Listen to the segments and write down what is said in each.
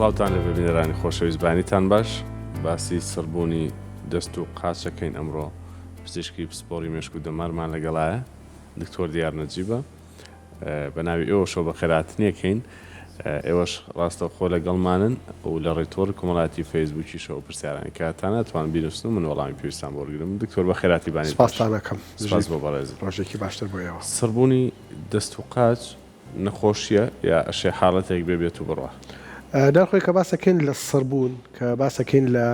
سڵاوتان لێبێ بینەرانی خۆشەویست بەیانیتان باش باسی سڕبوونی دەست و قاچەکەین ئەمڕۆ پزیشکی پسپۆڕی مێشک و دەمارمان لەگەڵایە دکتۆر دیار نەجیبە بە ناوی ئێوەشەوە بەخێرهاتنیەکەین ئێوەش ڕاستەوخۆ لەگەڵمانن و لە ڕێی تۆڕی کۆمەڵایەتی فەیسبووکیشەوە پرسیارانی کاتانە ئەتوان بینوسن و من وەڵامی پێویستان بۆ وەرگرم دکتۆر بەخێرهاتی بانیت باش سپاستان ئەکەم سپاس بۆ بەڕێزت ڕۆژێکی باشتر بۆ ئێوە. سڕبوونی دەست و قاچ نەخۆشیە یا ئەشێ حاڵەتێک بێ بێت و بڕوا؟ ناخۆی کە باسەکەین لە سڕبوون کە باسەکەین لە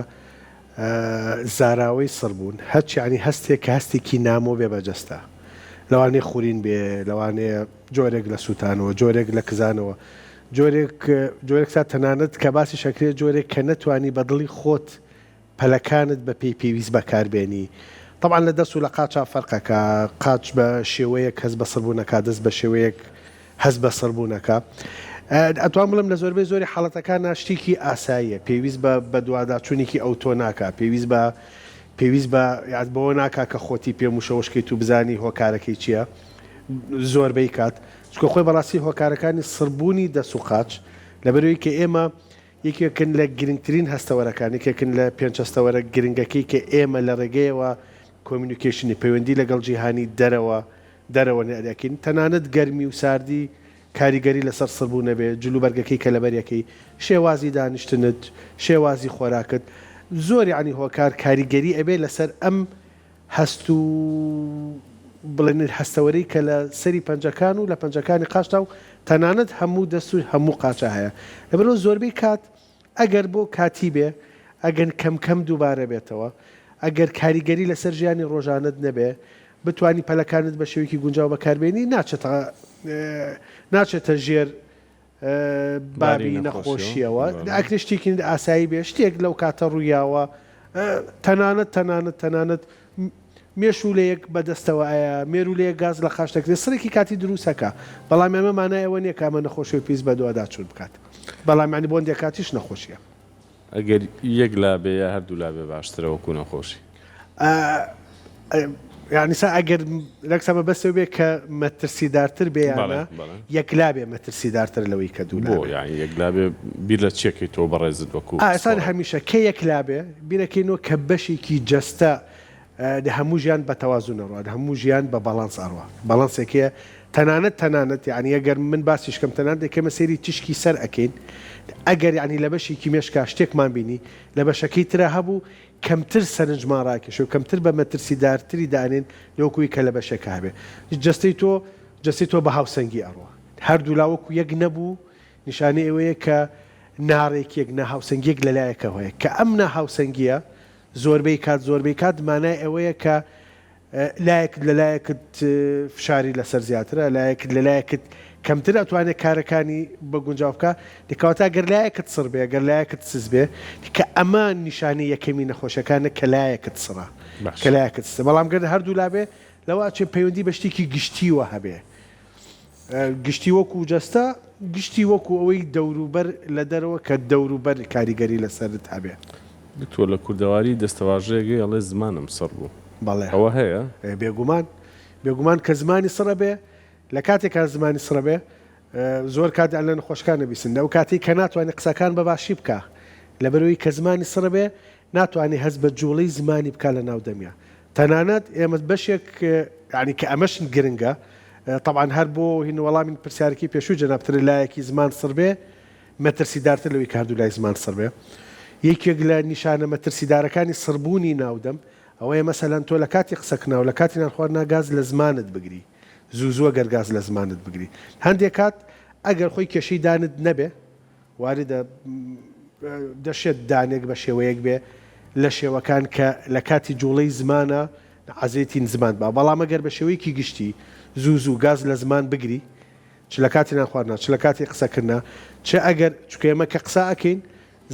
زاراوەی سڕبوون هەچ یانی هەستێک کە هەستێکی نامۆ بێ بە جەستە لەوانەیە خورین بێ لەوانەیە جۆرێک لە سووتانەوە جۆرێک لە کزانەوە جۆرێک جۆرێک تا تەنانەت کە باسی شەکرێ جۆرێک کە نەتوانی بە دڵی خۆت پەلەکانت بە پێی پێویست بەکار بێنی تەبعەن لە دەست و لە قاچا فەرقەکە قاچ بە شێوەیەک هەست بە سڕبوون ئەکا دەست بە شێوەیەک هەست بە سڕبوون ئەکا ئەتوان بڵێم لە زۆربەی زۆری حاڵەتەکانا شتێکی ئاساییە پێویست بە بەدواداچوونێکی ئەوتۆ ناکا پێویست بە پێویست بە یاد بەوە ناکا کە خۆتی پێ مشەوەش کەیت و بزانی هۆکارەکەی چییە زۆربەی کات چونکە خۆی بەڕاستی هۆکارەکانی سڕبوونی دەست و قاچ لەبەرئەوەی کە ئێمە یەکێکن لە گرنگترین هەستەوەرەکان، یەکێکن لە پێنچ هەستەوەرە گرنگەکەی کە ئێمە لە ڕێگەیەوە communication ی، پەیوەندی لەگەڵ جیهانی دەرەوە، دەرەوە ئەکەین، تەنانەت گەرمی و ساردی کاریگەری لەسەر سڕبوون ئەبێ، جلوبەرگەکەی کە لەبەری ئەکەی، شێوازی دانیشتنت، شێوازی خۆراکت، زۆر یەعنی هۆکار کاریگەری ئەبێ لەسەر ئەم هەست و بڵێن هەستەوەرەی کە لە سەری پەنجەکان و لە پەنجەکانی قاچدا و تەنانەت هەموو دەست و هەموو قاچا هەیە لەبەرئەوە زۆربەی کات ئەگەر بۆ کاتی بێ ئەگەر کەم کەم دووبارە بێتەوە ئەگەر کاریگەری لەسەر ژیانی ڕۆژانەت نەبێ بتوانی پەلەکانت بە شێوەیەکی گونجاو بەکاربێنی ناچێتە ناچێتە ژێر بابی نەخۆشیەوە ئەکرێ شتێکی ئاسایی بێ شتێک لەو کاتە ڕوویاوە تەنانەت تەنانەت تەنانەت مێشولەیەک بەدەستەوە ئەیا مێرولەیەک گاز لە قاچ دەکرێت سڕێکی کاتی دروستەکە بەڵام ئەمە مانای ئەوە نییە کە ئەمە نەخۆشی و پێویست بە دواداچوون بکات بەڵام یانی بۆ هەندێک کاتیش نەخۆشیە. ئەگەر یەک لا بێ یا هەردوو لا بێ باشترە وەکو نەخۆشی؟ یانی سا ئەگەر لەکسا مەبەستەوە بێ کە مەترسیدارتر بێ یان نا یەکلا بێ مەترسیدارتر لەوەی کە دوو لا بێ. بۆ یانی یەکلا بێ بیر لە چیەکەی تۆ بەڕێزت وەکو ئا ئێستا هەمیشە کە یەکلا بێ بیرەکەینەوە کە بەشێکی جەستە دە هەموو ژیان بە تەوازون ئەڕوا دە هەموو ژیان بە باڵانس ئەڕوا باڵانسێک هەیە تەنانەت تەنانەت یانی ئەگەر من باسیش کەم تەنانەت ئێمە سەیری تیشکی سەر ئەکەین ئەگەر یانی لە بەشێکی مێشکا شتێکمان بینی لە بەشەکەی ترا هەبوو کەمتر سەرنجمان ڕاکێشێ و کەمتر بە مەترسیدارتری دانێن لەوەکوی کە لە بەشێکا هەبێ جەستەی تۆ جەستەی تۆ بە هاوسەنگی ئەڕوا هەردوولا وەکو یەک نەبوو نیشانەی ئەوەیە کە ناڕێکیەک ناهاوسەنگیەک لەلایەکەوە هەیە کە ئەم ناهاوسەنگیە زۆربەی کات زۆربەی کات مانای ئەوەیە کە لایەکت لە لایەکت فشاری لەسەر زیاترە لایەکت لە لایەکت کەمتر ئەتوانێت کارەکانی بە گونجاو بکە کەواتە گەر لایەکت سڕ بێ گەر لایەکت سز بێ کە ئەمە نیشانەی یەکەمی نەخۆشیەکانە کە لایەکت سڕە کە لایەکت سزە بەڵام گەر هەردوو لا بێ لەوە ئەچێ پەیوەندی بە شتێکی گشتیوە هەبێ گشتی وەکو جەستە، گشتی وەکو ئەوەی دەوروبەر لە دەرەوە کە دەوروبەر کاریگەری لەسەرت هەبێ. دکتۆر لە کوردەواری دەستەواژەیەک هەیە ئەڵێ زمانم سڕ بوو. بەڵێ. ئەوە هەیە؟ بێگومان. بێگومان کە زمانی سڕ ئەبێ، لە کاتێکا زمانی سڕ ئەبێ، زۆر کات لە نەخۆشەکان ئەبیسن، لەو کاتەی کە ناتوانێ قسەکان بە باشی بکا، لەبەرئەوەی کە زمانی سڕ ئەبێ، ناتوانێ هەست بە جووڵەی زمانی بکا لە ناو دەمیا. تەنانەت ئێمە بەشێک یانی کە ئەمەش گرنگە تەبعەن هەر بۆ هین وەڵامی پرسیارەکەی پێشووی جەنابتر لایەکی زمان سڕ بێ مەترسیدارتر لەوەی کە هەردوو لای زمان سڕ بێ یەکێک لە نیشانە مەترسیدارەکانی سڕبوونی ناودەم ئەوەیە مەسەلەن تۆ لە کاتی قسەکردنا و لە کاتی نان خواردنا گاز لە زمانت بگری زوو زووە گەر گاز لە زمانت بگری هەندێک کات ئەگەر خۆی کێشەی دانت نەبێ واردە، دەشێت دانێک بە شێوەیەک بێ لە شێوەکان کە لە کاتی جووڵەی زمانا عەزێتی زمان با، بەڵام ئەگەر بە شێوەیەکی گشتی زوو زوو گاز لە زمان بگری چ لە کاتی نان خواردنا چ لە کاتی قسە کردنا چ ئەگەر چونکە ئێمە کە قسە ئەکەین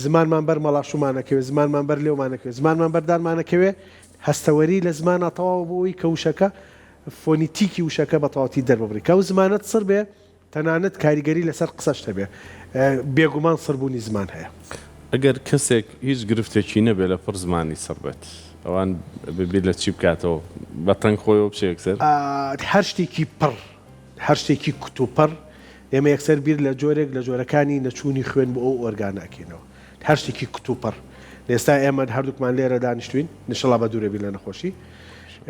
زمانمان بەر مەڵاشوومان ئەکەوێ زمانمان بەر لێومان ئەکەوێ زمانمان بەر دانمان ئەکەوێ هەستەوەری لە زمانا تەواوە بۆ ئەوەی کە وشەکە فۆنیتیکی وشەکە بە تەواوەتی دەرببڕی کە ئەو زمانەت سڕ بێ تەنانەت کاریگەری لەسەر قسەشت هەبێ بێگومان سڕبوونی زمان هەیە. ئەگەر کەسێک هیچ گرفتێکی نەبێ لە پڕ زمانی سڕ بێت ئەوان ئەبێ بیر لە چی بکاتەوە بە تەنگ خۆیەوە بچێ یەکسەر؟ هەر شتێکی پڕ هەر شتێکی کوتوپڕ. ئێمە یەکسەر بیر لە جۆرێک لە جۆرەکانی نەچوونی خوێن بۆ ئەو ئۆرگانە ئەکەینەوە. هەر شتێکی کتوپڕ. ئێستا ئێمە هەردووکمان لێرە دانیشتوین، نشەڵا بە دوورە بین لە نەخۆشی.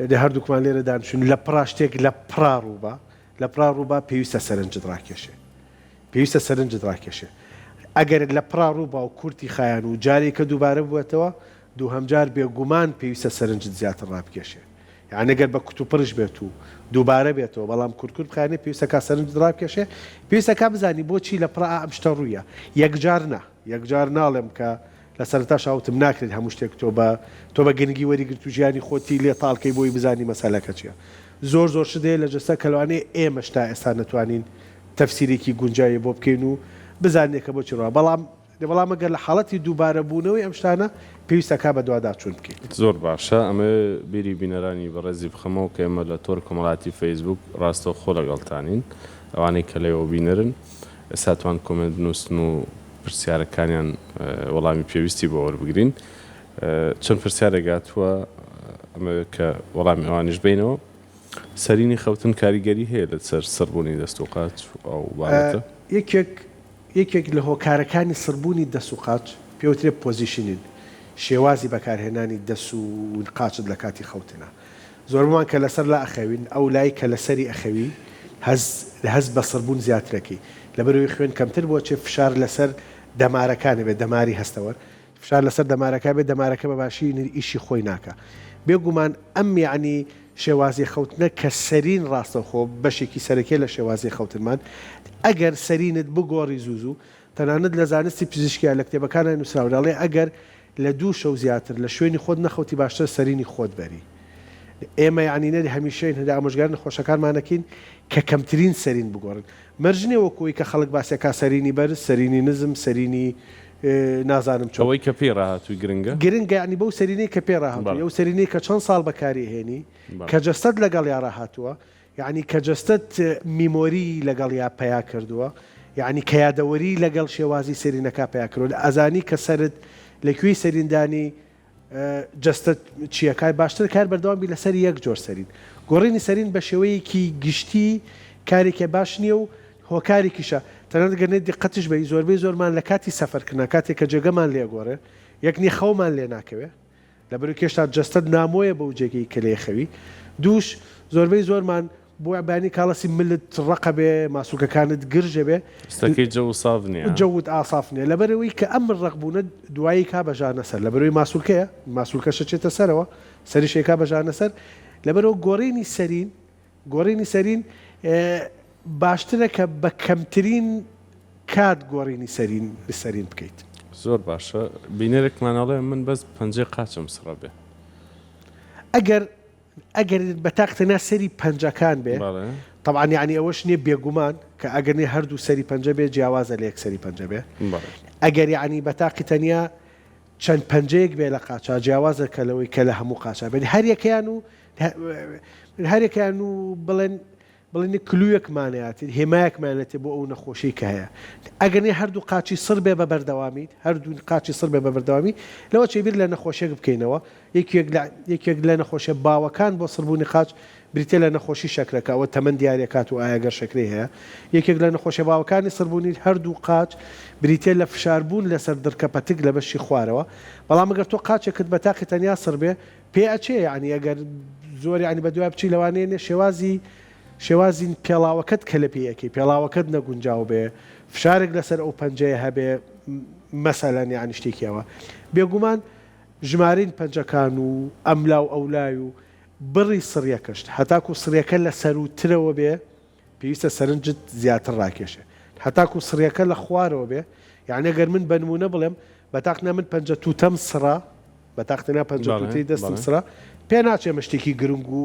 دە هەردووکمان لێرە دانیشتوین، لە پڕا شتێک لە پڕا ڕووبا، لە پڕا ڕووبا پێویستە سەرنجت ڕاکێشێ. پێویستە سەرنجت ڕاکێشێ. ئەگەر لە پڕا ڕووبا و کورتی خایان و جارێکە دووبارە بووەتەوە، دووهەم جار بێگومان پێویستە سەرنجت زیاتر ڕابکێشێ. یانی گەر بە کوتوپڕیش بێت و دووبارە بێتەوە بەڵام کورت کورت بخایەنێ پێویستە کا سەرنجت ڕابکێشێ پێویستە کا بزانی بۆچی لە پڕا ئەم شتە ڕوویە یەکجار نا یەکجار ناڵێم کە لە سەرەتاشا وتم ناکرێت هەموو شتێک تۆ بە تۆ بە گرنگی وەریگرت و ژیانی خۆتی لێ تاڵکەی بۆی بزانی مەسەلەکە چیە زۆر زۆر شت هەیە لە جەستە کە لەوانەیە ئێمەش تا ئێستا نەتوانین تەفسیرێکی گونجاوی بۆ بکەین و بزانین کە بۆچی ڕووە بەڵام دە بەڵام ئەگەر لە حاڵەتی دووبارە بوونەوەی ئەم شتانە پێویستە کا بەدواداچوون بکەیت. زۆر باشە ئەمەوێ بیری بینەرانی بەڕێزی بخەمەوە کە ئێمە لە تۆڕی کۆمەڵایەتی فەیسبووک ڕاستەوخۆ لەگەڵتانین ئەوانەی کە لەوێوە بینەرن ئێستا توان comment بنووسن و پرسیارەکانیان وەڵامی پێویستی بۆ وەربگرین چەند پرسیارێک هاتووە ئەمەوێ کە وەڵامی ئەوانیش بینەوە سەرینی خەوتن کاریگەری هەیە لەسەر سڕبوونی دەست و قاچ ئەو بابەتە؟ یەکێک یەکێک لە هۆکارەکانی سڕبوونی دەست و قاچ پێوترێ positioning، شێوازی بەکارهێنانی دەس و قاچت لە کاتی خەوتنا. زۆربەمان کە لەسەر لا ئەخەوین ئەو لای کە لەسەری ئەخەوی هەست هەست بە سڕبوون زیاترەکەی. لەبەرئەوەی خوێن کەمتر بۆ ئەچێ فشار لەسەر دەمارەکان ئەبێ، دەماری هەستەوەر فشار لەسەر دەمارەکە بێت دەمارەکە بە باشی ئیشی خۆی ناکا بێ گومان ئەم یەعنی شێوازی خەوتنە کە سەرین ڕاستەوخۆ بەشێکی سەرەکیە لە شێوازی خەوتنمان ئەگەر سەرینت بگۆڕی زوو زوو تەنانەت لە زانستی پزیشکیا لە کتێبەکانا نوسراوە دەڵێ ئەگەر لە دوو شەو زیاتر لە شوێنی خۆت نەخەوتی باشترە سەرینی خۆت بەری ئێمە یەعنی نەری هەمیشە هەندە ئامۆژگاری نەخۆشەکانمان ئەکەین کە کەمترین سەرین بگۆڕن مەرج نیە وەکو ئەوی کە خەڵک باسی ئەکا سەرینی بەرز سەرینی نزم سەرینی نازانم چۆن. ئەوەی کە پێی ڕاهاتووی گرنگە؟ گرنگە یەعنی بەو سەرینەی کە پێی ڕاهاتووی ئەو سەرینەی کە چەند ساڵ بەکاری ئەهێنی کە جەستەت لەگەڵیا ڕاهاتووە یەعنی کە جەستەت memory لەگەڵیا پەیا کردووە یەعنی کە یادەوەری لەگەڵ شێوازی سەرینەکە پەیا کردووە ئەزانی کە سەرت لە کوێی سەریندانی جەستەت چیە کار باشترە کار بەردەوام بی لەسەر یەک جۆر سەرین گۆڕینی سەرین بە شێوەیەکی گشتی کارێکە باش نییە و هۆکارێکیشە تەنانەت گەر نێت دیقەتیش بەی زۆربەی زۆرمان لە کاتی سەفەرکردنا کاتێک کە جێگەمان لێ گۆڕێ یەک نیە خەومان لێ ناکەوێ لەبەرو کێشتا جەستەت نامۆیە بەو جێگەی کە لێ خەوی دووش زۆربەی زۆرمان بۆ بەیانی کاڵەسی ملت ڕەقە بێ ماسولکەکانت گرژە بێ. ستەکەی جەوت ساف نیە. جەوت ئاساف نیە لەبەرئەوەی کە ئەم ڕەق بوونە دوایی کا بە ژانە سەر لەبەرئەوەی ماسولکەیە ماسولکەش ئەچێتە سەرەوە سەریش ئەیکا بە ژانە سەر لەبەرئەوە گۆڕینی سەرین گۆڕینی سەرین باشترە کە بە کەمترین کات گۆڕینی سەرین سەرین بکەیت. زۆر باشە بینەرێکمان ئەڵێ من بەس پەنجەی قاچم سڕە بێ. ئەگەر ئەگەر بە تاق تەنیا سەری پەنجەکان بێ تەبعەن یانی ئەوەش نییە بێگومان کە ئەگەر نێ هەردوو سەری پەنجە بێ جیاوازە لە یەک سەری پەنجە بێ ئەگەر یانی بە تاقی تەنیا چەند پەنجەیەک بێ لە قاچا جیاوازە کە لەوەی کە لە هەموو قاچا بێت هەریەکەیان و هەرێکیان و بڵێن بڵێن کلویەکمانەیەتی هێمایەکمانەتێ بۆ ئەو نەخۆشی کە هەیە ئەگەر نێ هەردوو قاچی سڕ بێ بە بەردەوامی هەردوو قاچی سڕ بێ بە بەردەوامی لەوە چێ بیر لە نەخۆشیێک بکەینەوە یەکێک لە یەکێک لە نەخۆشیە باوەکان بۆ سڕبوونی قاچ بریتیە لە نەخۆشی شەکرە کە ئەوە تەمەن دیاریەکات و ئایا گەر شەکرەی هەیە. یەکێک لە نەخۆشیە باوەکانی سڕبوونی هەردوو قاچ بریتیە لە فشاربوون لەسەر دڕکە پەتک لە بەشی خوارەوە. بەڵام ئەگەر تۆ قاچێکت بە تاقی تەنیا سڕ بێ پێ ئەچێ یەعنی ئەگەر زۆر یەعنی بەدوای بچی لەوانەیە نێ شێوازی شێوازی پێڵاوەکەت کە لە پێی ئەکەی پێڵاوەکەت نەگونجاو بێ فشارێک لەسەر ئەو پەنجەیە هەبێ مەسەلەن یەعنی شتێکی ئەوە. بێگومان ژمارەی پەنجەکان و ئەملا و ئەولای و بڕی سڕیەکەشت هەتاکو سڕیەکە لە سەرووترەوە بێ پێویستە سەرنجت زیاتر ڕاکێشێ هەتاکو سڕیەکە لە خوارەوە بێ یانی گەر من بە نموونە بڵێم بە تاقنا من پەنجە تووتەم سڕە بە تاقتنا پەنجە تووتەی دەستم سڕە پێ ناچێ ئەمە شتێکی گرنگ و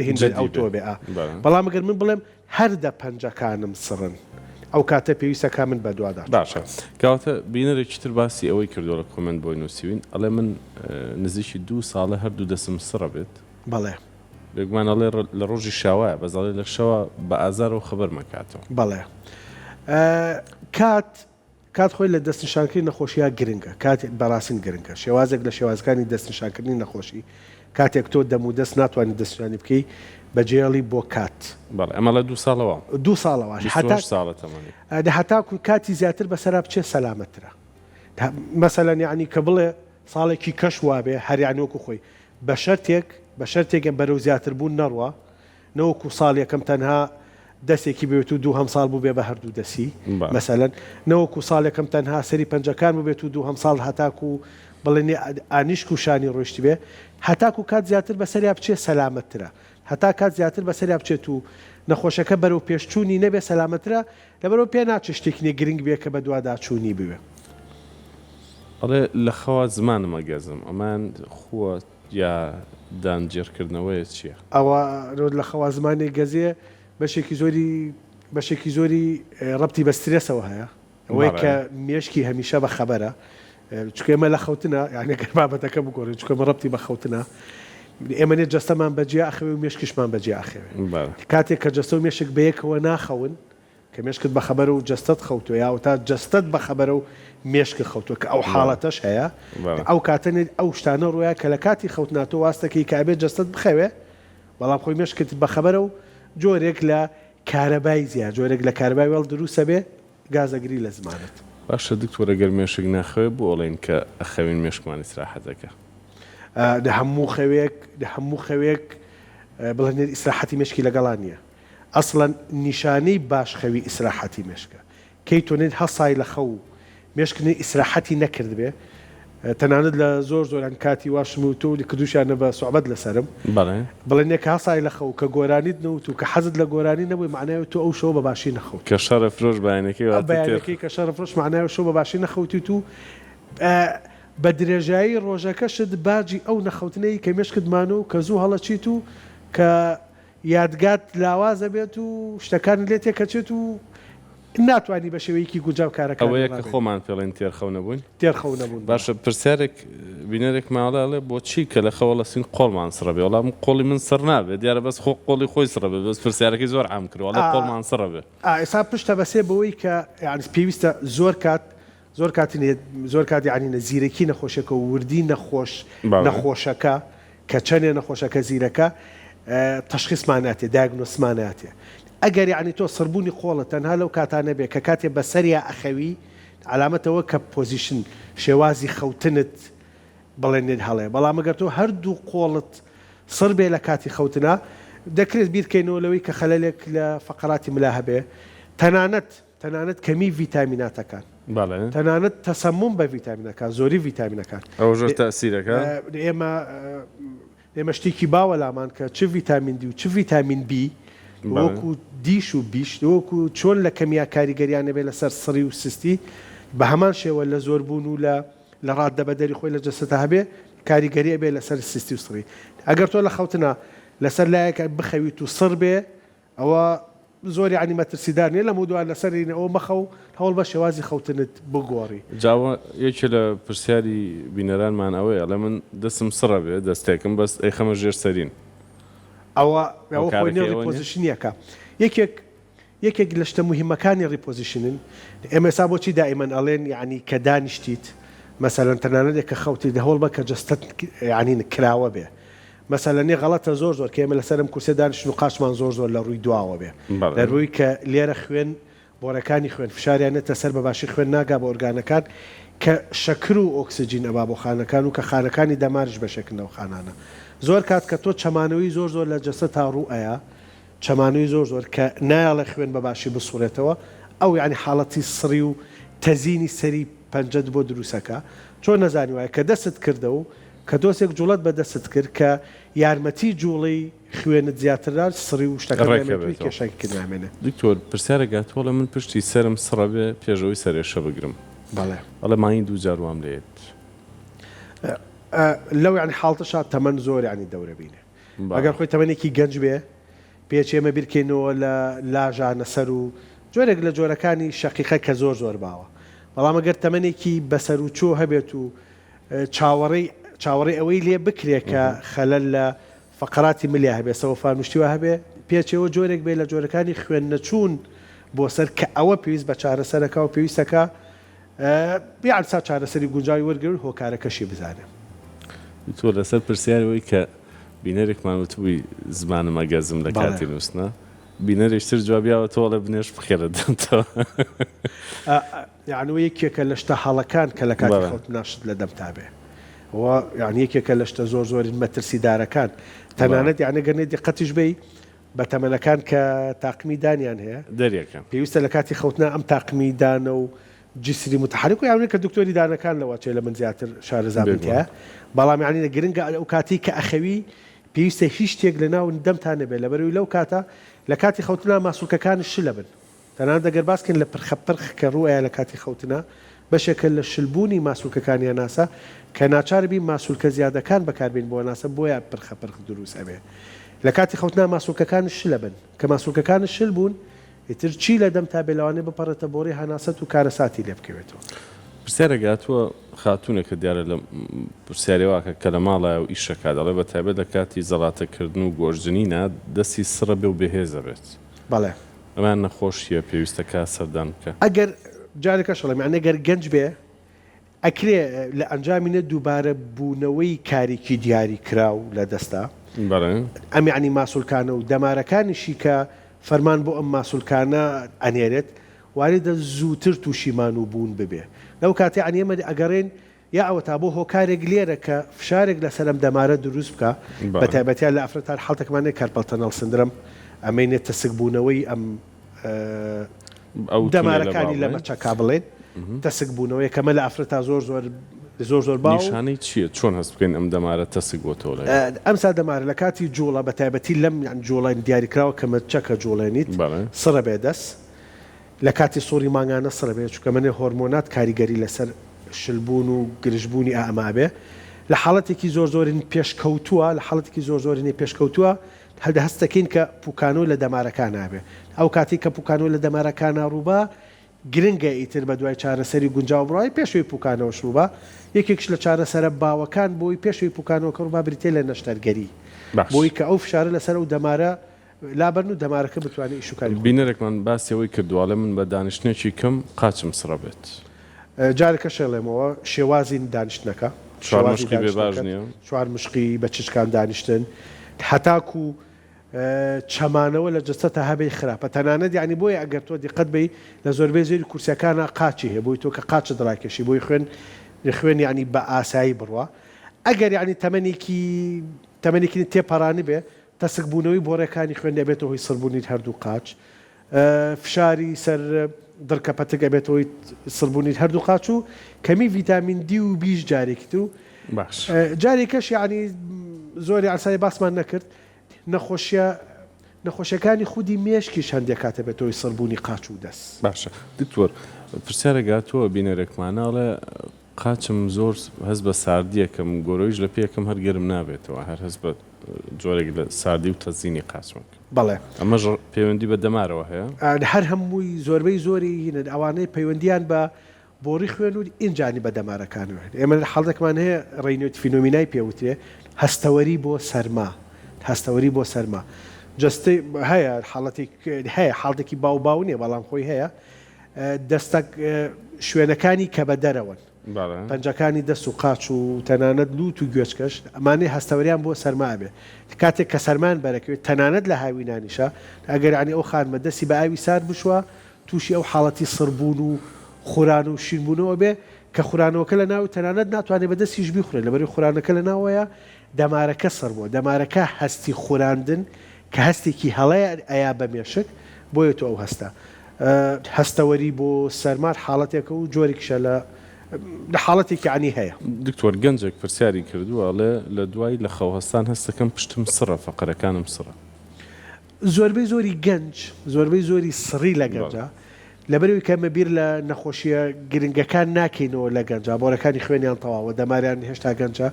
هین ئەوتۆ بێ ئا بەڵام گەر من بڵێم هەر دە پەنجەکانم سڕن ئەو کاتە پێویستە کا من بەدوادا چوون باشە کەواتە بینەرێکی تر باسی ئەوەی کردووە لە comment بۆی نووسیوین ئەڵێ من نزیکی دوو ساڵە هەردوو دەسم سڕە بێت. بەڵێ. بێگومان ئەڵێ لە ڕۆژی شاوایە بەس ئەڵێ لە شەوا بە ئازارەوە خەبەرم ئەکاتەوە. بەڵێ کات. کات خۆی لە دەستنیشانکردنی نەخۆشییا گرنگە، کات بەڕاستین گرنگە، شێوازێک لە شێوازەکانی دەستنیشانکردنی نەخۆشی، کاتێک تۆ دەم و دەست ناتوانی دەستنیشانی بکەی، بەجێڵی بۆ کات. بەڵێ ئەمە لە دوو ساڵەوە. دوو ساڵەوە هەتا 28 ساڵە تەمەنی. دە هەتاکو کاتی زیاتر بەسەرا بچێ سەلامەتترە. مەسەلەن یەعنی کە بڵێ ساڵێکی کەش وابێ هەر یەعنی وەکو خۆی بە شەرتێک بە شەرتێک بەرەو زیاتر بوون نەڕوا نەوەکو ساڵ یەکەم تەنها دەستێکی بوێت و دووهەم ساڵ بووبێ بە هەردوو دەسی مەسەلەن نەوەکو ساڵ یەکەم تەنها سەری پەنجەکان بووبێت و دووهەم ساڵ هەتاکو بڵێنێ ئانیشک و شانی ڕۆیشتبێ هەتاکو کات زیاتر بەسەریا بچێ سەلامەتترە هەتا کات زیاتر بەسەریا بچێت و نەخۆشەکە بەرەو پێشچوونی نەبێ سەلامەترە لەبەرئەوە پێ ناچێ شتێکی نێ گرنگ بێ کە بەدواداچوونی بوێ. ئەڵێ لە خەوا زمانم ئەگەزم ئەمەیان خووە یا دان جیڕکردنەوەیە چیە؟ ئەوە لە خەوا زمانێک گەزێ بەشێکی زۆری بەشێکی زۆری ڕەبتی بە سترێسەوە هەیە ئەوەی کە مێشکی هەمیشە بە خەبەرە چونکە ئێمە لە خەوتنە یعنی گەر بابەتەکە بگۆڕین چونکە ئێمە ڕەبتی بە خەوتنە ئێمە نێ جەستەمان بەجیا ئەخەوێ و مێشکیشمان بەجیا ئەخەوێ کاتێک کە جەستە و مێشک بەیەکەوە ناخەون کە مێشکت بەخەبەرە و جەستەت خەوتووە یا ئەوەتا جەستەت بەخەبەرە و مێشکت خەوتووە کە ئەو حاڵەتەش هەیە ئەو کاتە نێت ئەو شتانە ڕوویا کە لە کاتی خەوتنا تۆ واستەکەی کە ئەبێت جەستەت بخەوێ بەڵام خۆی مێشکت بەخەبەرە و جۆرێک لە کارەبای زیا جۆرێک لە کارەبای وێڵ دروسەبێ گاز ئەگری لە زمانت. باشە دکتۆر ئەگەر مێشک ناخەوێ بۆ ئەڵێین کە ئەخەوین مێشکمان ئیسراحەت ئەکا؟ لە هەموو خەوێک لە هەموو خەوێک بڵێن ئیسراحەتی مێشکی لەگەڵا نییە. ئەسڵەن نیشانەی باش خەوی ئیسراحەتی مێشکە کەی تۆ نێت هەسای لە خەو مێشک نێ ئیسراحەتی نەکردبێ تەنانەت لە زۆر زۆران کاتی واشم و تۆ کردوشیانە بە سوعبەت لەسەرم بەڵێ. بڵێ نێ کە هەسای لە خەو کە گۆرانیت نەوت و کە حەزت لە گۆرانی نەبووی مەعنای تۆ ئەو شەوە بە باشی نەخەوتووی. کە شەڕە فرۆش بەیانەکەی واتە تێر. بەیانەکەی کە شەڕە فرۆش مەعنای ئەو شەو بە باشی نەخەوتیت و بە درێژایی ڕۆژەکەشت باجی ئەو نەخەوتنەی کە مێشکت مانوو کە زوو هەڵەچیت و کە یادگات لاواز ئەبێت و شتەکانت لێ تێکەچێت و ناتوانی بە شێوەیەکی گونجاو کارەکانت ئەوەیە کە ڕابێنی. خۆمان پێڵێن تێرخەو نەبووین؟ تێرخەو نەبوون بەڵێ. باشە پرسیارێک بینەرێک ماڵێ ئەڵێ بۆچی کە لە خەو هەڵەسین قۆڵمان سڕە بێ وەڵا من قۆڵی من سڕ نابێ دیارە بەس خۆ قۆڵی خۆی سڕە بێ بەس پرسیارەکەی زۆر عام کردوە ئەڵێ قۆڵمان سڕە بێ. ئا ئێستا پشتە بەسێ بەوەی کە یانی پێویستە زۆر کات زۆر کات زۆر کات یانی نە زیرەکی نەخۆشەکە و وردی نەخۆش نەخۆشەکە کە چەنێ نەخۆشەکە زیرەکە تەشخیسمان ناتێ diagnosis مان ناتێ ئەگەر یعنی تۆ سڕبوونی قۆڵە تەنها لەو کاتانە بێ کە کاتێ بەسەریا ئەخەوی عەلامەتەوە کە position شێوازی خەوتنت بڵێنێت هەڵەیە بەڵام ئەگەر تۆ هەردوو قۆڵت سڕ بێ لە کاتی خەوتنا دەکرێت بیرکەینەوە لەوەی کە خەلەلێک لە فەقەراتی ملا هەبێ تەنانەت تەنانەت کەمی ڤیتامیناتەکان. بەڵێ. تەنانەت تەسەموم بە ڤیتامینەکان، زۆری ڤیتامینەکان. ئەوە زۆر تەئسیرەکا؟ ئێمە ئێمە شتێکی باوە لامان کە چ ڤیتامین دی و چ ڤیتامین بی وەکو دیش و بیش وەکو چۆن لە کەمیا کاریگەریان هەبێ لەسەر سڕی و سستی بە هەمان شێوە لە زۆربوون و لە لە ڕاددەبەدەری خۆی لە جەستەتا هەبێ کاریگەری ئەبێ لەسەر سستی و سڕی. ئەگەر تۆ لە خەوتنا لەسەر لایەک بخەویت و سڕ بێ ئەوە زۆر یەعنی مەترسیدار نیە لەمەودوا لەسەر ئەوە مەخەو هەوڵ بە شێوازی خەوتنت بگۆڕی. جا ئەوە یەکێ لە پرسیاری بینەرانمان ئەوەیە ئەڵێ من دەستم سڕە بێ دەستێکم بەس ئەیخەمە ژێر سەرین. ئەوە ئەوە خۆی هۆکارەکەی نیە ئەوە نیە؟ reposition ەکە یەکێک یەکێک لە شتە موهیمەکانی repositioning ئێمە ئێستا بۆچی دائیمەن ئەڵێن یەعنی کە دانیشتیت مەسەلەن تەنانەت کە خەوتیت هەوڵ بە کە جەستەت یەعنی کراوە بێ مەسەلەنی غەڵەتە زۆر زۆر کە ئێمە لەسەر ئەم کورسیە دانیشتن و قاچمان زۆر زۆر لە ڕووی دواوە بێ لە ڕووی کە لێرە خوێن بۆڕەکانی خوێن فشاریان نێتە سەر بە باشی خوێن ناگا بە ئۆرگانەکان کە شەکر و ئۆکسجین ئەبا بۆ خانەکان و کە خانەکانی دەماریش بەشێکن لەو خانانە زۆر کات کە تۆ چەمانەوەی زۆر زۆر لە جەستە تا ڕوو ئەیا چەمانەوەی زۆر زۆر کە نایەڵێ خوێن بە باشی بسوڕێتەوە ئەو یانی حاڵەتی سڕی و تەزینی سەری پەنجەت بۆ دروسەکا چۆن نەزانی وایە کە دەستت کردەو کە دۆسێک جوڵەت بە دەستت کرد کە یارمەتی جوڵەی خوێنت زیاتر دات سڕی و شتەکە ڕێک نامێنێت و ئەبێتەوە. کێشەکە نامێنێ. دکتۆر پرسیارێک هاتووە ئەڵێ من پشتی سەرم سڕە بێ پێش ئەوەی سەرئێشە بگرم بەڵێ. ئەڵێ مانگی دووجار وام لێیەت. لەو یانی حاڵتەشا تەمەن زۆر یانی دەورە بینێ ئەگەر بەڵێ. خۆی تەمەنێکی گەنج بێ پێچ ئێمە بیرکەینەوە لە لاژانە سەر و جۆرێک لە جۆرەکانی شەقیقە کە زۆر زۆر باوە بەڵام ئەگەر تەمەنێکی بەسەروچۆ هەبێت و چاوەڕێی چاوەڕێی ئەوەی لێ بکرێ کە خەلەل لە فەقەراتی ملیا هەبێ سەوەفان و شتی وا هەبێ پێچەوە جۆرێک بێ لە جۆرەکانی خوێن نەچوون بۆ سەر کە ئەوە پێویست بە چارەسەرەکە و پێویستەکە. یان سا چارەسەری گونجاوی وەرگرن و هۆکارەکەشی بزانێ. دکتۆر لەسەر پرسیاری ئەوەی کە بینەرێکمان وتبووی زمانم ئەگەزم لە کاتی نووستنا بینەرێکی تر جوابی یاوەتەوە ئەڵێ بنێشت بخێرە دەمتەوە. یەعنی یەکێکە لە شتە هەڵەکان کە لە کاتی خەوتنا شت لە دەمتا بێ و یەعنی یەکێکە لە شتە زۆر زۆر مەترسیدارەکان تەنانەت یەعنی گەر نێ دیقەتیش بەی بە تەمەنەکان کە تاقمی دانیان هەیە دەریەکەن. پێویستە لە کاتی خەوتنا ئەم تاقمی دانە و جسری متحرک و یاونی کە دکتۆری دانەکان لەوە چێ لە من زیاتر شارەزا بن تیایا بەڵام یانی گرنگە ئەو کاتەی کە ئەخەوی پێویستە هیچ شتێک لە ناو دەمتا نەبێت لەبەرئەوەی لەو کاتە لە کاتی خەوتنا ماسولکەکانت شلە بن تەنانەت ئەگەر باس کەین لە پرخە پرخ کە ڕوو ئەیا لە کاتی خەوتنا بەشێکە لە شل بوونی ماسولکەکانی هەناسە کە ناچار بین ماسولکە زیادەکان بەکار بێین بۆ هەناسە بۆیە پرخە پرخ دروست ئەبێ لە کاتی خەوتنا ماسولکەکانت شلە بن کە ماسولکەکانت شل بوون ئیتر چی لە دەمتا بێ لەوانەیە بپەڕێتە بۆڕی هەناسەت و کارەساتی لێ بکەوێتەوە. پرسیارێک هاتووە خاتوونێکە دیارە لە پرسیاری واکە کە لە ماڵایە و ئیشەکا دەڵێ بە تایبەت لە کاتی زەڵاتە کردن و گۆشت جنینا دەستی سڕە بێ و بێهێزە بێت. بەڵێ. ئەمەیان نەخۆشیە پێویستە کا سەردان بکا. ئەگەر جارێکەش ئەڵێم یانی گەر گەنج بێ ئەکرێ لە ئەنجامی نە دووبارە بوونەوەی کارێکی دیاری کراو لە دەستە بەڵێ. ئەم یانی ماسولکانە و دەمارەکانیشی کە فەرمان بۆ ئەم ماسولکانە ئەنێرێت واریدە زووتر تووشی مانوو بوون ببێ لەو کاتەی یانی ئێمە ئەگەڕێین یا ئەوەتا بۆ هۆکارێک لێرە کە فشارێک لەسەر ئەم دەمارە دروست بکا بە تایبەتیا لە ئافرەتان حاڵتێکمان هەیە carpal tunnel syndrome ئەمەینێ تەسک بوونەوەی ئەم دەمارەکانی لە مەچەکا بڵێن تەسک بوونەوەی کەمە لە ئافرەتا زۆر زۆر زۆر زۆر باو. نیشانەی چییە؟ چۆن هەست بکەین ئەم دەمارە تەسک بۆتەوە لای؟ ئەم سا دەمارە لە کاتی جوڵە بە تایبەتی لەم جوڵە دیاریکراوە کە مەچەکە جوڵێنیت سڕە بێ دەست لە کاتی سوڕی مانگانە سڕ بێ چونکە مەنێ هۆرمۆنات کاریگەری لەسەر شل بوون و گرژ بوونی ئا ئەمە ئەبێ لە حاڵەتێکی زۆر زۆرین پێشکەوتووە لە حاڵەتێکی زۆر زۆرینەی پێشکەوتووە هەردە هەست دەکەین کە پوکانەوە لە دەمارەکانا ئەبێ ئەو کاتەی کە پوکانەوە لە دەمارەکانا ڕووبا گرنگە ئیتر بە دوای چارەسەری گونجاو بڕای پێش ئەوەی پوکانەوەش ڕووبا یەکێکش لە چارەسەرە باوەکان بۆی پێش ئەوەی پوکانەوەکە ڕووبا بریتیە لە نەشتەرگەری باش. بۆی کە ئەو فشارە لەسەر ئەو دەمارە لابەرن و دەمارەکە بتوانێت ئیش و کاری خۆی بکات. بینەرێکمان باسی ئەوەی کردووە ئەڵێ من بە دانیشتنێکی کەم قاچم سڕە بێت. جارێکەش ئەڵێمەوە شێوازی دانیشتنەکە شێوازی مشقی بێ باش دانیشتنەکەت نییە؟ چوار مشقی بە چچکان دانیشتن هەتاکوو چەمانەوە لە جەستەتا هەبێ خراپە تەنانەت یانی بۆیە ئەگەر تۆ دیقەت بەی لە زۆربەی زۆری کورسیەکانا قاچی هەیە بۆی تۆ کە قاچت ڕاکێشی بۆی خوێن خوێن یانی بە ئاسایی بڕوا ئەگەر یانی تەمەنێکی تەمەنێکی تێپەڕانبێ تەسک بوونەوەی بۆڕیەکانی خوێن ئەبێتە هۆی سڕبوونی هەردوو قاچ. فشاری سەر دڕکە پەتک ئەبێتە هۆی سڕبوونی هەردوو قاچ و کەمی ڤیتامین دی و بیش جارێکی تر و باش. جارێکەش یەعنی زۆر ئاسایی باسمان نەکرد نەخۆشیە نەخۆشیەکانی خودی مێشکیش هەندێک کات ئەبێتە هۆی سڕبوونی قاچ و دەست. باشە دکتۆر پرسیارێک هاتووە بینەرێکمان ئەڵێ قاچم زۆر هەست بە ساردیەکەم گۆرەویش لە پێکەم هەر گەرم نابێتەوە هەر هەست بە جۆرێک لە ساردی و تەزینی قاچم ئەکەم. بەڵێ. ئەمەش پەیوەندی بە دەمارەوە هەیە؟ هەر هەمووی زۆربەی زۆری هینن ئەوانەی پەیوەندیان بە بۆڕی خوێن و ئینجانی بە دەمارەکانەوە هەیە. ئێمە حاڵەتێکمان هەیە Raynaud phenomena ی پێ وترێ هەستەوەری بۆ سەرما هەستەوەری بۆ سەرما جەستەی هەیە حاڵەتێک هەیە حاڵەتێکی باو باو نییە بەڵام خۆی هەیە دەستە شوێنەکانی کە بە دەرەوەن، پەنجەکانی دەست و قاچ و تەنانەت لووت و گوێچکەش، ئەمانەی هەستەوەریان بۆ سەرما ئەبێ. کاتێک کە سەرمایان بەرەکەوێت، تەنانەت لە هاوینانیشا، ئەگەر یانی ئەو خانمە دەستی بە ئاوی سارد بشوا، تووشی ئەو حاڵەتی سڕبوون و خوران و شینبوونەوە ئەبێ، کە خورانەوەکە لە ناوی تەنانەت ناتوانێ بە دەستیش بیخورێ، لەبەرئەوەی خورانەکە لە ناوەیە، دەمارەکە سڕ بووە، دەمارەکە هەستی خوراندن کە هەستێکی هەڵەیە ئەیا بە مێشک، بۆیە تۆ ئەو هەستە. هەستەوەری بۆ سەرمار حاڵەتێکە و جۆرێکیشە لە لە حاڵەتێکی یەعنی هەیە. دکتۆر گەنجێک پرسیاری کردووە ئەڵێ لە دوای لە خەو هەستان هەستەکەم پشتم سڕە فەقەرەکانم سڕە. زۆربەی زۆری گەنج زۆربەی زۆری سڕی لە گەنجا لەبەرئەوەی کە ئێمە بیر لە نەخۆشیە گرنگەکان ناکەینەوە لە گەنجا بۆرەکانی خوێنیان تەواوە دەماریان هێشتا گەنجە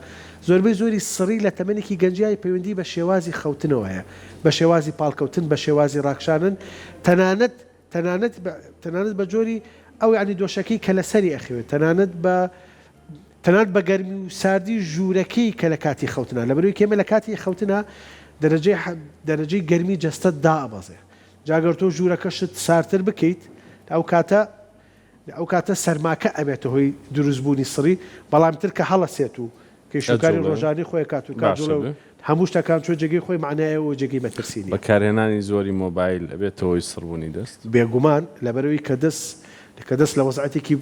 زۆربەی زۆری سڕی لە تەمەنێکی گەنجیای پەیوەندی بە شێوازی خەوتنەوە هەیە بە شێوازی پاڵکەوتن بە شێوازی ڕاکشانن تەنانەت تەنانەت تەنانەت بە جۆری ئەو یانی دۆشەکەی کە لەسەری ئەخەوێت تەنانەت بە تەنانەت بە گەرمی و ساردی ژوورەکەی کە لە کاتی خەوتنا لەبەرئەوەی کە ئێمە لە کاتی خەوتنا دەرەجەی دەرەجەی گەرمی جەستەت دائەبەزێ جا گەر تۆ ژوورەکەشت ساردتر بکەیت ئەو کاتە. ئەو کاتە سەرماکە ئەبێتە هۆی دروست بوونی سڕی، بەڵام تر کە هەڵەسێت و کەش و کاری ئەجوڵێ ڕۆژانەی خۆی ئەکات و باشە کاجوڵێ و بێ. هەموو شتەکان چۆ جێگەی خۆی مەعنای ئەوە جێگەی مەترسی نیە. بەکارهێنانی زۆری مۆبایل ئەبێتە هۆی سڕبوونی دەست؟ بێگومان لەبەرئەوەی کە دەست کە دەست لە وەزعەتێکی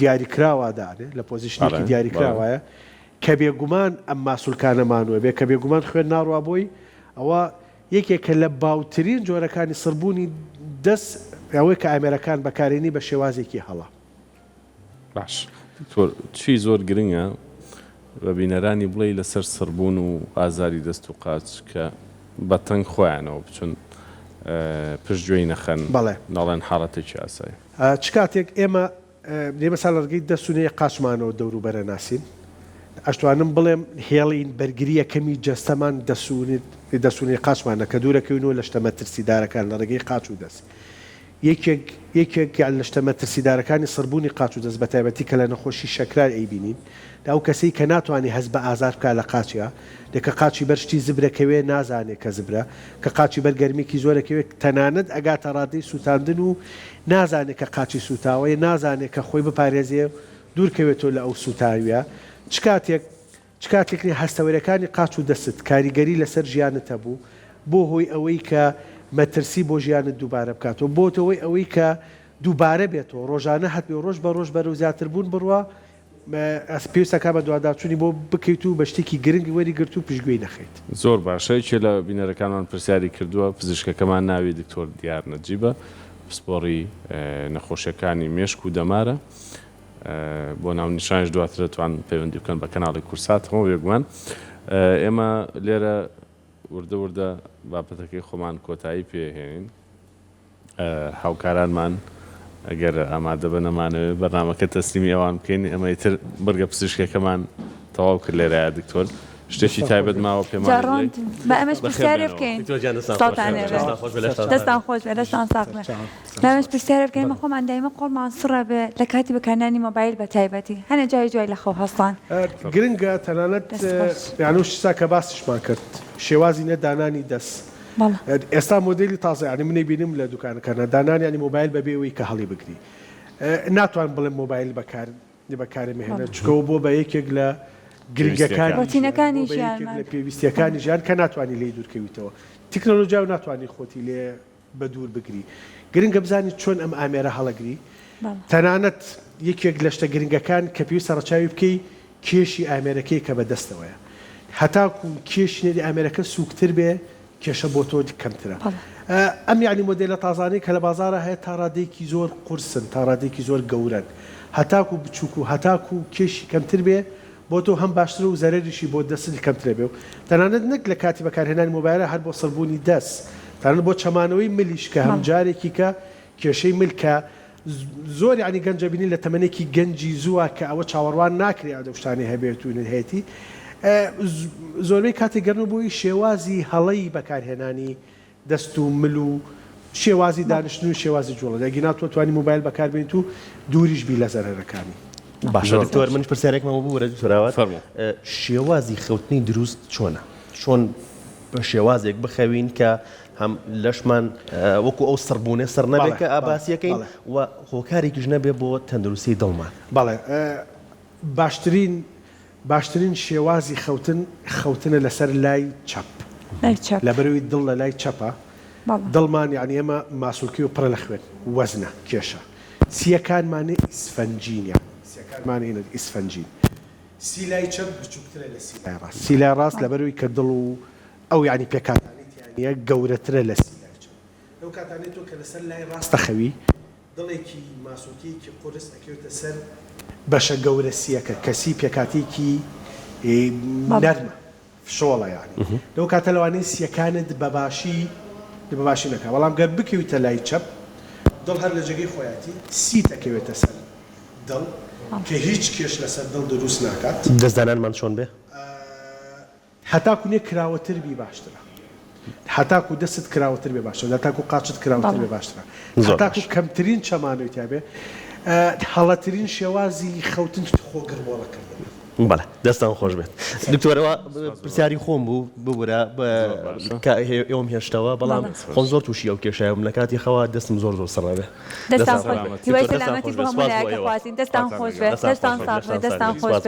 دیاریکراوا دانێ لە position ێکی بەڵێ بەڵێ. دیاریکراوایە کە بێگومان ئەم ماسولکانە مانووە بێ کە بێگومان خوێن ناڕوا بۆی ئەوە یەکێکە لە باوترین جۆرەکانی سڕبوونی دەست ئەوەی کە ئامێرەکان بەکارێنی بە شێوازێکی هەڵە. باش دکتۆر چی زۆر گرنگە بە بینەرانی بڵێی لەسەر سڕبوون و ئازاری دەست و قاچ کە بە تەنگ خۆیانەوە بچن پشت گوێی نەخەن بەڵێ. نەڵێن حاڵەتێکی ئاسایە. چ کاتێک ئێمە ئێمە سا لە ڕێگەی دەست و نێ قاچمانەوە دەوروبەرە ناسین. ئەشتوانم بڵێم هێڵی بەرگری یەکەمی جەستەمان دەست و نێ قاچمانە کە دوورەکەوینەوە لە شتە مەترسیدارەکان لە ڕێگەی قاچ و دەست. یەکێک یەکێک یان لە شتە مەترسیدارەکانی سڕبوونی قاچ و دەست بەتایبەتی کە لە نەخۆشی شەکرا ئەیبینین ئەو کەسەی کە ناتوانێ هەست بە ئازار بکا لە قاچیا دێ کە قاچی بەر شتی زبرە کەوێ نازانێ کە زبرە کە قاچی بەر گەرمیکی زۆرە کەوێ تەنانەت ئەگاتە ڕادەی سووتاندن و نازانێ کە قاچی سووتاوە یە نازانێ کە خۆی بپارێزێ و دوور کەوێتەوە لە ئەو سووتاویە چ کاتێک چ کاتێک نێ هەستەوەرەکانی قاچ و دەستت کاریگەری لەسەر ژیانت هەبوو بۆ هۆی ئەوەی کە مەترسی بۆ ژیانت دووبارە بکاتەوە بۆتە هۆی ئەوەی کە دووبارە بێتەوە ڕۆژانە هەتبێ و ڕۆژ بە ڕۆژ بەرەو زیاتربوون بڕوا پێویستە کا بەدواداچوونی بۆ بکەیت و بە شتێکی گرنگ وەریگرت و پشتگوێی نەخەیت. زۆر باشە یەکێ لە بینەرەکانمان پرسیاری کردووە پزیشکەکەمان ناوی دکتۆر دیار نەجیبە پسپۆڕی نەخۆشیەکانی مێشک و دەمارە بۆ ناونیشانیش دواتر دەتوان پەیوەندی بکەن بە کەناڵی کورساتەوە بێگومان ئێمە لێرە وردە وردە بابەتەکەی خۆمان کۆتایی پێهێنین. هاوکارانمان ئەگەر ئامادە بن ئەمانەوێ بەرنامەکە تەسلیمی ئەوان بکەین ئێمە ئیتر بڕگە پزیشکەکەمان تەواو کرد لێرەیە دکتۆر شتێکی تایبەت ماوە پێمان جا بڵێی؟ ڕۆند با ئێمەش بەخێر پرسیارێ بێنەوە. بکەین دکتۆر گیان دەستان خۆش سڵاوتان بێ لێ بێ دەستان خۆش بێ لەشتان ساغ دەستان بێ. خۆش بێ لەشتان ساغ بێ با ئێمەش پرسیارێ بکەین ئێمە خۆمان دایمە قۆڵمان سڕە بێ لە کاتی بەکارهێنانی مۆبایل بە تایبەتی هەنێ جاری دوای لە خەو هەستان گرنگە تەنانەت دەست خۆش. یان ئەو شتە کە باسیشمان کرد شێوازی نە دانانی دەست بەڵێ. ئێستا مۆدێلی تازە یانی من ئەیبینم لە دوکانەکانا دانانی یانی مۆبایل بەبێ ئەوەی کە هەڵی بگری ناتوانم بڵێم مۆبایل بەکار بەکارێ مەهێنە بەڵێ. چونکە ئەوە بۆ بە یەکێک لە گرنگەکانی ژیان بۆ ڕۆتینەکانی بە یەکێک ژیانمان. لە پێویستیەکانی ژیان کە ناتوانی لێی دوورکەویتەوە تەکنۆلۆژیا و ناتوانی خۆتی لێ بەدوور بگری گرنگە بزانی چۆن ئەم ئامێرە هەڵەگری بەڵێ. تەنانەت یەکێک لە شتە گرنگەکان کە پێویستە ڕەچاوی بکەی کێشی ئامێرەکەی کە بە دەستەوەیە هەتاکو کێشی نێری ئامێرەکە سووکتر بێ کێشە بۆ تۆ کەمترە بەڵێ. ئەم یەعنی مۆدێلە تازانەی کە لە بازاڕا هەیە تا ڕادەیەکی زۆر قورسن تا ڕادەیەکی زۆر گەورەن هەتاکو بچووک و هەتاکو کێشی کەمتر بێ بۆ تۆ هەم باشترە و زەرەریشی بۆ دەستت کەمترە بێ و تەنانەت نەک لە کاتی بەکارهێنانی مۆبایلە هەر بۆ سڕبوونی دەست تەنانەت بۆ چەمانەوەی ملیش کە هەم بەڵێ. جارێکی کە کێشەی مل کە زۆر یانی گەنج ئەبینین لە تەمەنێکی گەنجی زووە کە ئەوە چاوەڕوان ناکرێ ئەو شتانەی هەبێت و هەیەتی زۆربەی کاتێک گەرنەوە بۆی شێوازی هەڵەی بەکارهێنانی دەست و مل و شێوازی دانیشتن و شێوازی جوڵە ئەگینا تۆ توانی مۆبایل بەکاربێنیت و دووریش بی لە زەرەرەکانی. باشە دکتۆر منیش پرسیارێکم هەبوو ببورە دکتۆر ئاوات فەرموو. شێوازی خەوتنی دروست چۆنە؟ چۆن بە شێوازێک بخەوین کە هەم لەشمان وەکو ئەو سڕبوونە سڕ نەبێت کە باسیەکەین و هۆکارێکیش نەبێت بۆ تەندروستی دڵمان. بەڵێ باشترین باشترین شێوازی خەوتن خەوتنە لەسەر لای چەپ لای چەپ لەبەرئەوەی دڵ لە لای چەپە دڵمان یانی ئێمە ماسولکەی و پڕە لە خوێن وەزنە کێشە سیەکانمانێ ئیسفەنجین یانی سیەکانمان هینە ئیسفەنجین سی لای چەپ بچوکترە لە سی لای ڕاست سی لای ڕاست لەبەرئەوەی کە دڵ و ئەو یانی پێکهاتانەی تیا نیە گەورەترە لە سی لای چەپ لەو کاتانەی تۆ کە لەسەر لای ڕاست دەخەوی دڵێکی ماسولکەیەکی قورس ئەکەوێتە سەر بەشە گەورە سیەکە کە سی پێکهاتەیەکی نەرمە فشۆڵە یانی لەو کاتە لەوانەیە سیەکانت بە باشی بە باشی نەکا بەڵام گەر بکەویتە لای چەپ دڵ هەر لە جێگەی خۆیەتی سیت ئەکەوێتە سەر دڵ کە هیچ کێش لەسەر دڵ دروست ناکات. دەست دانانمان چۆن بێ؟ هەتاکو نێ کراوەتر بی باشترە هەتاکو دەستت کراوەتر بێ باشترە هەتاکو قاچت کراوەتر بێ باشترە هەتاکو کەمترین چەمانەوەی تیا بێ هەڵەترین شێوازی خەوتن خۆ گڕمۆڵە کردنە. بەڵێ دەستان خۆش بێت دکتۆرەوە پرسیاری خۆم بوو ببورە ئێوەم هێشتەوە بەڵام خۆم زۆر تووشی ئەو کێشایەم لە کاتی خەوا دەستم زۆر زۆر سڕ بێ دەستان خۆش بێت هیوای سەلامەتی بۆ هەموو لایەک دەخوازین دەستان خۆش بێت دەستان ساغ بێت دەستان خۆش بێت.